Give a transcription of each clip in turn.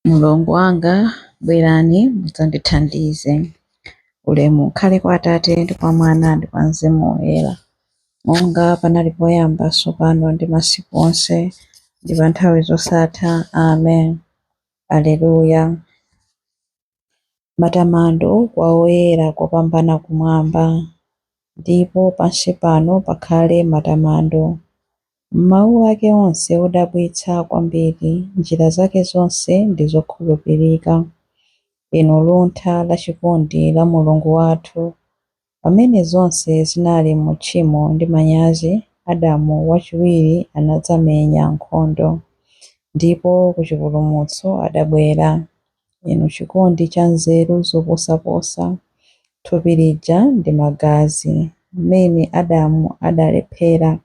Mulungu wanga, bwerani mudzandithandize. Ulemu ukhale kwa Atate ndi kwa Mwana ndi kwa Mzimu Woyera, monga panali poyamba, tsopano ndi masiku onse, ndi pa nthawi zosatha. Amen. Aleluya. Matamando kwa Woyera kopambana kumwamba, ndipo pansi pano pakhale matamando. M'mawu ake onse odabwitsa kwambiri, njira zake zonse ndi zokhulupirika. Inu luntha la chikondi la Mulungu wathu, pamene zonse zinali mu tchimo ndi manyazi, Adamu wachiwiri anadzamenya nkhondo, ndipo ku chipulumutso adabwera. Inu chikondi cha nzeru zoposaposa, thupi lija ndi magazi, mmene Adamu adalephera,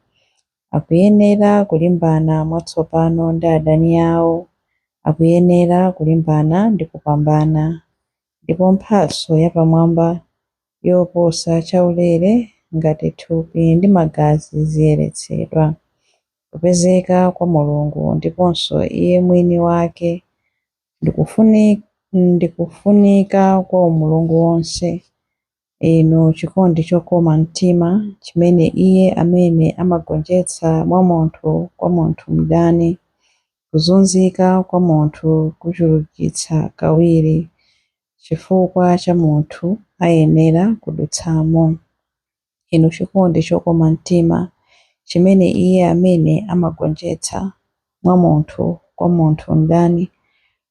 akuyenera kulimbana mwatsopano ndi adani awo, akuyenera kulimbana ndi kupambana. Ndipo mphatso yapamwamba yoposa chaulere ngati thupi ndi magazi ziyeretsedwa. Kupezeka kwa Mulungu ndiponso Iye mwini wake ndikufunika kwa umulungu wonse. Inu chikondi chokoma mtima, chimene Iye amene amagonjetsa mwa munthu kwa munthu mdani, kuzunzika kwa munthu kuchulukitsa kawiri, chifukwa cha munthu ayenera kudutsamo. Inu chikondi chokoma mtima, chimene Iye amene amagonjetsa mwa munthu kwa munthu mdani,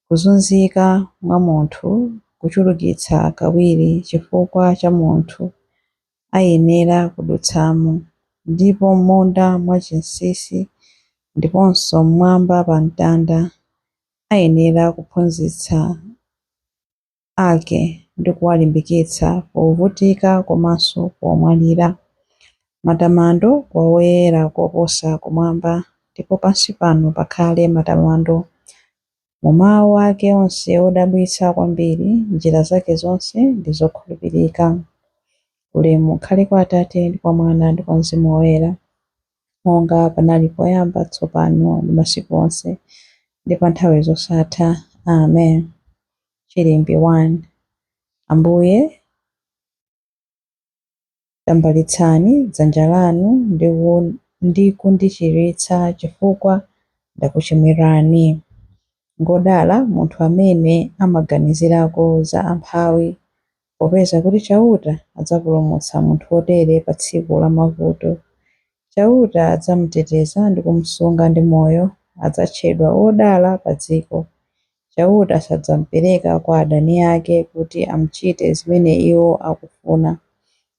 kuzunzika mwa munthu kuchulukitsa kawiri, chifukwa cha munthu ayenera kudutsamo. Ndipo m'munda mwachinsinsi, ndiponso mmwamba pa mtanda, ayenera kuphunzitsa ake ndi kuwalimbikitsa povutika komanso pomwalira. Matamando kwa Woyera koposa kumwamba, ndipo pansi pano pakhale matamando. Mu mawu ake onse odabwitsa kwambiri, njira zake zonse ndi zokhulupirika. Ulemu ukhale kwa Atate ndi kwa Mwana ndi kwa Mzimu Woyera, monga panali poyamba, tsopano ndi masiku onse, ndi pa nthawi zosatha. Amen. Chilimbi 1. Ambuye, tambalitsani dzanja lanu ndi kundichiritsa chifukwa ndakuchimwirani. Ngodala munthu amene amaganizirako za amphawi, popeza kuti Chauta adzapulumutsa munthu wotere pa tsiku la mavuto. Chauta adzamuteteza ndi kumusunga ndi moyo, adzatchedwa wodala pa dziko. Chauta sadzamupereka kwa adani ake kuti amuchite zimene iwo akufuna.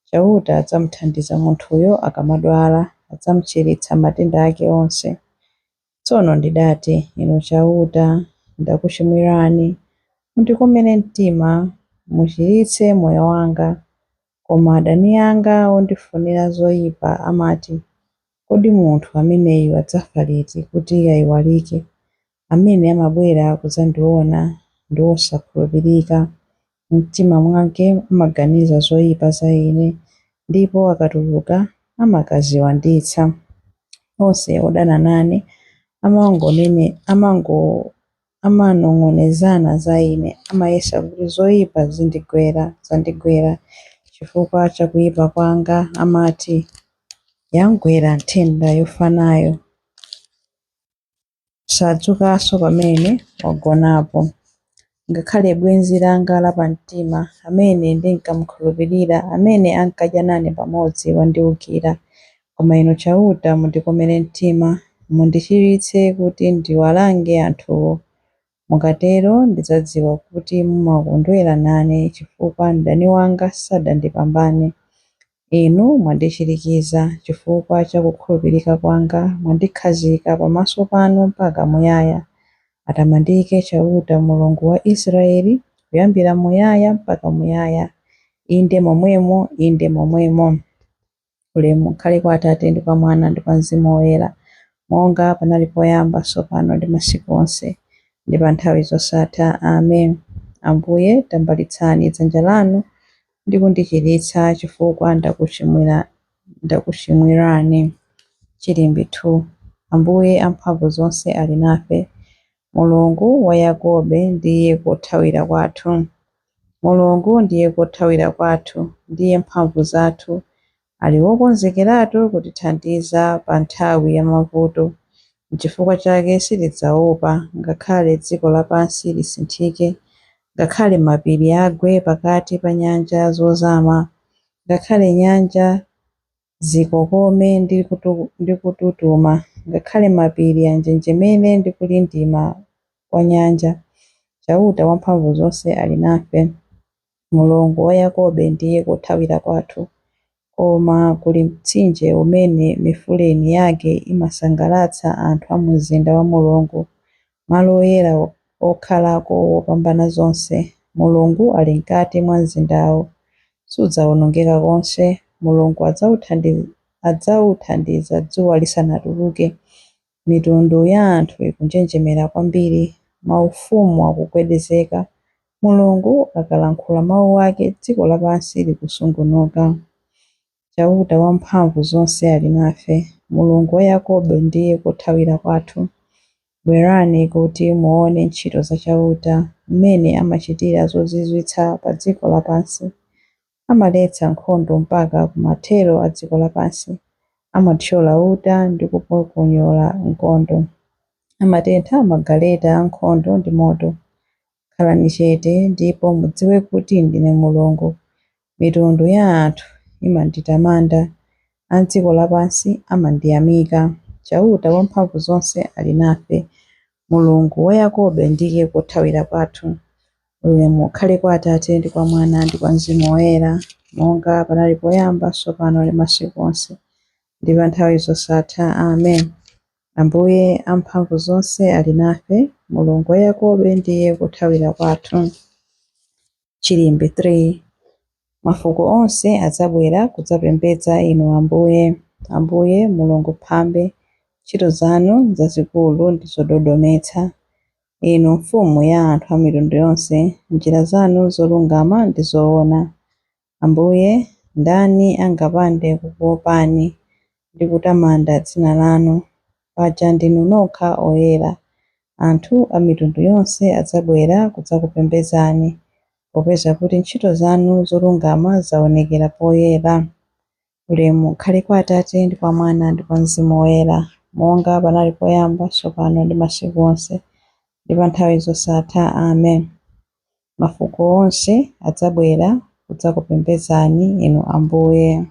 Chauta adzamuthandiza munthuyo akamadwala, adzamuchiritsa matenda ake onse. Tsono ndidati, Inu Chauta, ndakuchimwirani, mundikomere mtima, muchiritse moyo wanga. Koma adani anga ondifunira zoyipa amati, Kodi munthu ameneyu adzafa liti kuti ayiwalike? Amene amabwera kudzandiona ndi wosakhulupirika, mumtima mwake amaganiza zoyipa za ine, ndipo akatuluka amakadziwanditsa. Onse odana nane amanong'onezana za ine, amayesa kuti zoyipa zandigwera chifukwa cha kuyipa kwanga, amati, Yamgwera nthenda yofa nayo, sadzukanso pamene wagonapo. Ngakhale bwenzi langa lapamtima, amene ndinkamukhulupirira, amene ankadya nane pamodzi, wandiwukira. Koma Inu Chauta, mundikomere mtima, mundichiritse kuti ndiwalange anthuwo. Mukatero ndidzadziwa kuti mumakondwera nane, chifukwa mdani wanga sadandipambane. Inu mwandichirikiza chifukwa cha kukhulupirika kwanga, mwandikhazika pamaso panu mpaka muyaya. Atamandike Chauta Mulungu wa Israeli, kuyambira muyaya mpaka muyaya. Inde momwemo, inde momwemo. Ulemu ukhale kwa Atate ndi kwa Mwana ndi kwa Mzimu Woyera, monga panali poyamba, tsopano ndi masiku onse, ndi pa nthawi zosatha. Amen. Ambuye, tambalitsani dzanja lanu ndi kundichiritsa, chifukwa ndakuchimwirani. Chilimbi 2. Ambuye amphamvu zonse ali nafe. Mulungu wa Yakobe ndiye kothawira kwathu. Mulungu ndiye kothawira kwathu, ndiye mphamvu zathu. Ali wokonzekeratu kutithandiza pa nthawi ya mavuto. N'chifukwa chake sitidzaopa, ngakhale dziko lapansi lisinthike, ngakhale mapiri agwe pakati pa nyanja zozama, ngakhale nyanja zikokome ndi kututuma, ngakhale mapiri anjenjemere ndi kulindima kwa nyanja. Chauta Wamphamvuzonse ali nafe. Mulungu wa Yakobe ndiye kothawira kwathu. Koma kuli mtsinje umene mifuleni yake imasangalatsa anthu a mzinda wa Mulungu, malo oyera okhalako Wopambanazonse. Mulungu ali m'kati mwa mzindawo, sudzawonongeka konse. Mulungu adzawuthandiza dzuwa lisanatuluke. Mitundu ya anthu ikunjenjemera kwambiri, maufumu akugwedezeka. Mulungu akalankhula mawu ake, dziko lapansi likusungunuka. Chauta Wamphamvuzonse ali nafe. Mulungu wa Yakobe ndiye kothawira kwathu. Bwerani kuti muone ntchito za Chauta, mmene amachitira zozizwitsa pa dziko lapansi. Amaletsa nkhondo mpaka kumathero a dziko lapansi. Amathyola uta ndi kupokonyola mkondo. Amatentha magaleta ankhondo ndi moto. Khalani chete ndipo mudziwe kuti ndine Mulungu. Mitundu ya anthu imanditamanda, a m'dziko lapansi amandiyamika. Chauta Wamphamvuzonse ali nafe. Mulungu wa Yakobe ndiye kothawira kwathu. Ulemu ukhale kwa Atate ndi kwa Mwana ndi kwa Mzimu Woyera, monga panali poyamba, tsopano ndi masiku onse, ndi pa nthawi zosatha. Amen. Ambuye amphamvuzonse ali nafe. Mulungu wa Yakobe ndiye kothawira kwathu. Chilimbi 3 Mafuko onse adzabwera kudzapembedza Inu Ambuye. Ambuye Mulungu Mphambe, ntchito zanu n'zazikulu ndi zododometsa. Inu Mfumu ya anthu a mitundu yonse, njira zanu zolungama ndi zoona. Ambuye, ndani angapande kukuopani ndi kutamanda dzina lanu? Paja ndinu nokha oyera. Anthu a mitundu yonse adzabwera kudzakupembedzani, popeza kuti ntchito zanu zolungama zaonekera poyera. Ulemu ukhale kwa Atate ndi kwa Mwana ndi kwa Mzimu Woyera, monga panali poyamba, tsopano ndi masiku onse, ndi pa nthawi zosatha. Amen. Mafuko onse adzabwera kudzakupembedzani Inu Ambuye.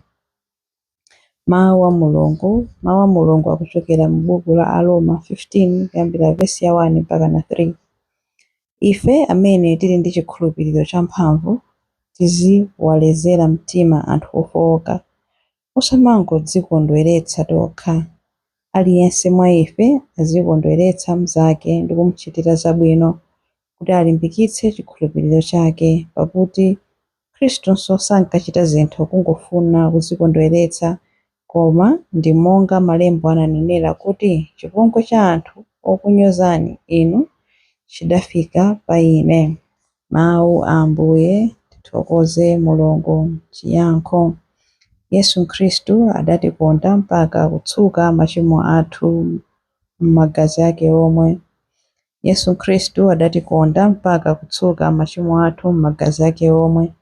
Mawu a Mulungu. Mawu a Mulungu akuchokera m'buku la Aroma 15 kuyambira vesi ya 1 mpaka na 3. Ife amene tili ndi chikhulupiriro champhamvu tiziwalezera mtima anthu ofowoka, osamangodzikondweretsa tokha. Aliyense mwa ife azikondweretsa mnzake ndi kumuchitira zabwino, kuti alimbikitse chikhulupiriro chake. Pakuti Khristunso sankachita zinthu kungofuna kudzikondweretsa, koma ndi monga Malemba ananenera kuti, “Chipongwe cha anthu okunyozani inu chidafika pa Ine.” Mawu a Ambuye. Tithokoze Mulungu. Chiyankho. Yesu Khristu adatikonda mpaka kutsuka machimo athu m'magazi ake omwe. Yesu Khristu adatikonda mpaka kutsuka machimo athu m'magazi ake omwe.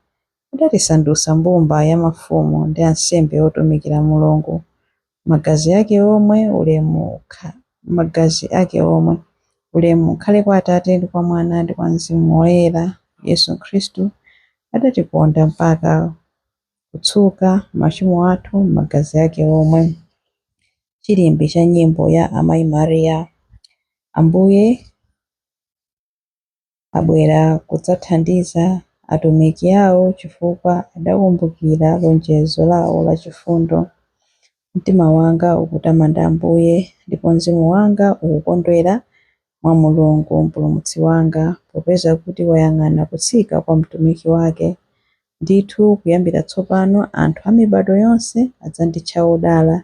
Adatisandutsa mbumba ya mafumu ndi ansembe otumikira Mulungu. Magazi ake omwe ulemu magazi ake omwe. Ulemu ukhale kwa Atate ndi kwa Mwana ndi kwa Mzimu Woyera. Yesu Khristu adatikonda mpaka kutsuka machimo athu m'magazi ake omwe. Chilimbi cha nyimbo ya Amayi Maria. Ambuye abwera kudzathandiza atumiki awo chifukwa adakumbukira lonjezo lawo lachifundo. Mtima wanga ukutamanda Ambuye, ndipo mzimu wanga ukukondwera mwa Mulungu Mpulumutsi wanga, popeza kuti wayang'ana kutsika kwa mtumiki wake. Ndithu kuyambira tsopano anthu a mibadwo yonse adzanditcha wodala.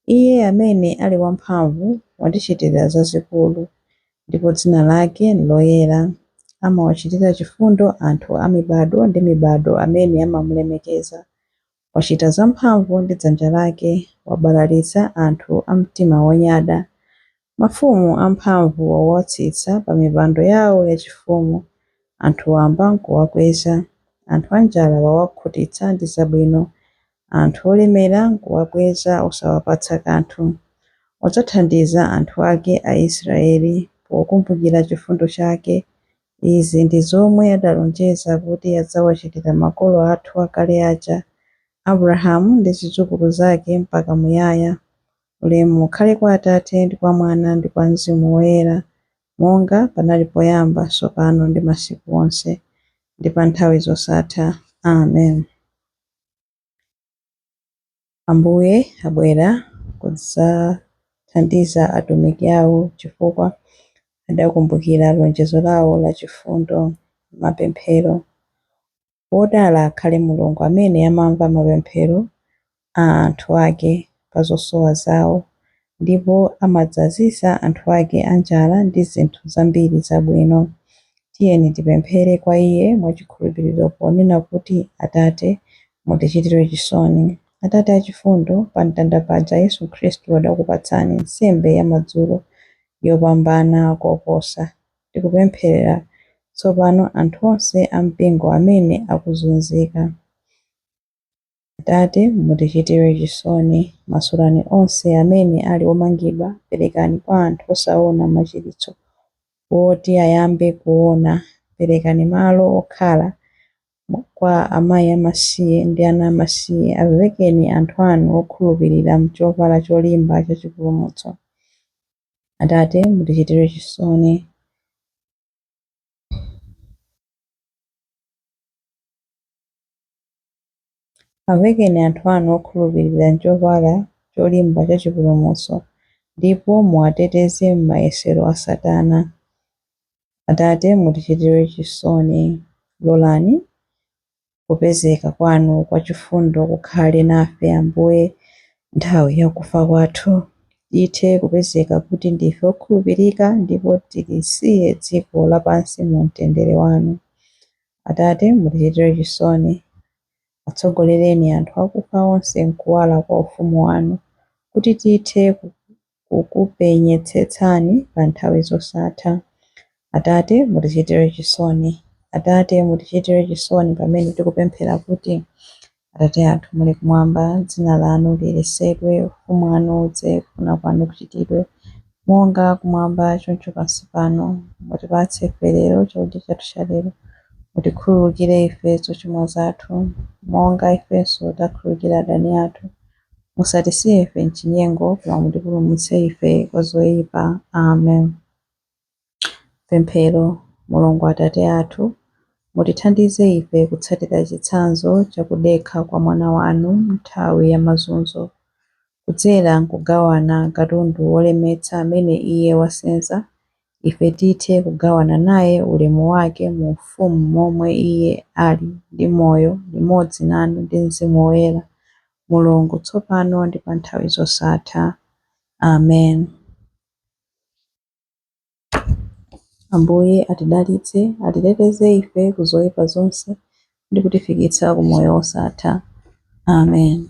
Iye amene ali wamphamvu wandichitira zazikulu, ndipo dzina lake n'loyera. Amawachitira chifundo anthu a mibadwo ndi mibadwo amene amamulemekeza. Wachita zamphamvu ndi dzanja lake, wabalalitsa anthu a mtima wonyada. Mafumu amphamvu wawatsitsa pa mipando yawo yachifumu, anthu wamba n'kuwakweza. Anthu anjala wawakhutitsa ndi zabwino, anthu olemera n'kuwabweza osawapatsa kanthu. Wadzathandiza anthu ake Aisraeli, pokumbukira chifundo chake. Izi ndi zomwe adalonjeza kuti adzawachitira makolo athu akale aja, Abrahamu ndi zidzukulu zake mpaka muyaya. Ulemu ukhale kwa Atate ndi kwa Mwana ndi kwa Mzimu Woyera, monga panali poyamba, tsopano ndi masiku onse, ndi pa nthawi zosatha. Amen. Ambuye abwera kudzathandiza atumiki awo chifukwa adakumbukira lonjezo lawo la chifundo. Mapemphero. Wodala akhale Mulungu amene amamva mapemphero a anthu ake pa zosowa zawo, ndipo amadzazitsa anthu ake anjala ndi zinthu zambiri zabwino. Tiyeni tipemphere kwa Iye mwachikhulupiriro ponena kuti, Atate, mutichitire chisoni. Atate achifundo, pa mtanda paja Yesu Khristu adakupatsani nsembe ya madzulo yopambana koposa. Tikupempherera tsopano anthu onse a mpingo amene akuzunzika. Atate, mutichitire chisoni. Masulani onse amene ali omangidwa, perekani kwa anthu osaona machiritso woti ayambe kuona, perekani malo okhala kwa amayi amasiye ndi ana amasiye, avekeni anthu anu okhulupirira m'chovala cholimba cha chipulumutso. Atate, mutichitire chisoni. Avekeni anthu anu okhulupirira m'chovala cholimba cha chipulumutso, ndipo muwateteze m'mayesero a Satana. Atate, mutichitire chisoni. Lolani kupezeka kwanu kwa chifundo kukhale nafe, Ambuye, nthawi ya kufa kwathu. Tithe kupezeka kuti ndife okhulupirika ndipo tilisiye dziko lapansi mu mtendere wanu. Atate, mutichitire chisoni. Atsogolereni anthu akufa onse m'kuwala kwa ufumu wanu, kuti tithe kukupenyetsetsani pa nthawi zosatha. Atate, mutichitire chisoni. Atate, mutichitire chisoni pamene tikupemphera kuti, Atate athu muli kumwamba, dzina lanu liyeretsedwe, ufumu wanu udze, kufuna kwanu kuchitidwe, monga kumwamba choncho pansi pano. Mutipatse ife lero chakudya chathu cha lero. Mutikhululukire ife zochimwa zathu, monga ifenso takhululukira adani athu. Musatisiye ife m'chinyengo, koma mutipulumutse ife kwa zoyipa. Amen. Pemphero. Mulungu Atate athu, mutithandize ife kutsatira chitsanzo cha kudekha kwa Mwana wanu m'nthawi ya mazunzo, kudzera m'kugawana katundu wolemetsa amene Iye wasenza, ife tithe kugawana naye ulemu wake mu ufumu momwe Iye ali ndi moyo limodzi nanu ndi Mzimu Woyera, Mulungu, tsopano ndi pa nthawi zosatha. Amen. Ambuye atidalitse, atiteteze ife ku zoyipa zonse, ndi kutifikitsa ku moyo wosatha. Amen.